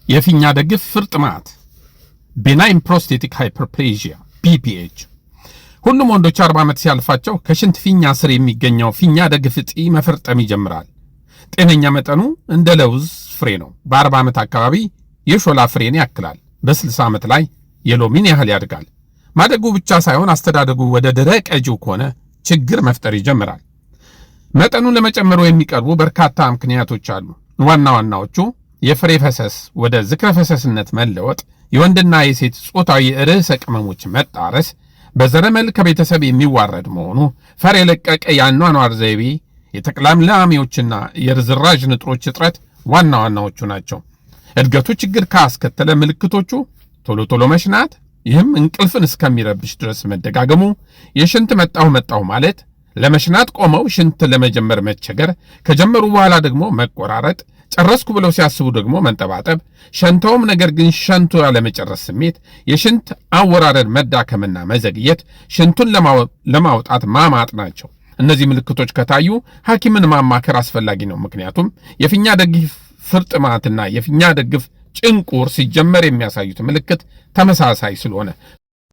የፊኛ ደግፍ ፍርጥማት፣ benign prostatic hyperplasia፣ BPH። ሁሉም ወንዶች 40 ዓመት ሲያልፋቸው ከሽንት ፊኛ ስር የሚገኘው ፊኛ ደግፍ እጢ መፈርጠም ይጀምራል። ጤነኛ መጠኑ እንደ ለውዝ ፍሬ ነው። በ40 ዓመት አካባቢ የሾላ ፍሬን ያክላል። በ60 ዓመት ላይ የሎሚን ያህል ያድጋል። ማደጉ ብቻ ሳይሆን አስተዳደጉ ወደ ድረ ቀጂው ከሆነ ችግር መፍጠር ይጀምራል። መጠኑን ለመጨመሩ የሚቀርቡ በርካታ ምክንያቶች አሉ። ዋና ዋናዎቹ የፍሬ ፈሰስ ወደ ዝክረ ፈሰስነት መለወጥ፣ የወንድና የሴት ጾታዊ ርዕሰ ቅመሞች መጣረስ፣ በዘረመል ከቤተሰብ የሚዋረድ መሆኑ፣ ፈር የለቀቀ የአኗኗር ዘይቤ፣ የተቅለምላሚዎችና የርዝራዥ ንጥሮች እጥረት ዋና ዋናዎቹ ናቸው። እድገቱ ችግር ካስከተለ ምልክቶቹ ቶሎ ቶሎ መሽናት፣ ይህም እንቅልፍን እስከሚረብሽ ድረስ መደጋገሙ፣ የሽንት መጣሁ መጣሁ ማለት፣ ለመሽናት ቆመው ሽንት ለመጀመር መቸገር፣ ከጀመሩ በኋላ ደግሞ መቆራረጥ፣ ጨረስኩ ብለው ሲያስቡ ደግሞ መንጠባጠብ፣ ሸንተውም ነገር ግን ሸንቶ ያለመጨረስ ስሜት፣ የሽንት አወራረድ መዳከምና መዘግየት፣ ሽንቱን ለማውጣት ማማጥ ናቸው። እነዚህ ምልክቶች ከታዩ ሐኪምን ማማከር አስፈላጊ ነው። ምክንያቱም የፊኛ ደግፍ ፍርጥማትና የፊኛ ደግፍ ጭንቁር ሲጀመር የሚያሳዩት ምልክት ተመሳሳይ ስለሆነ።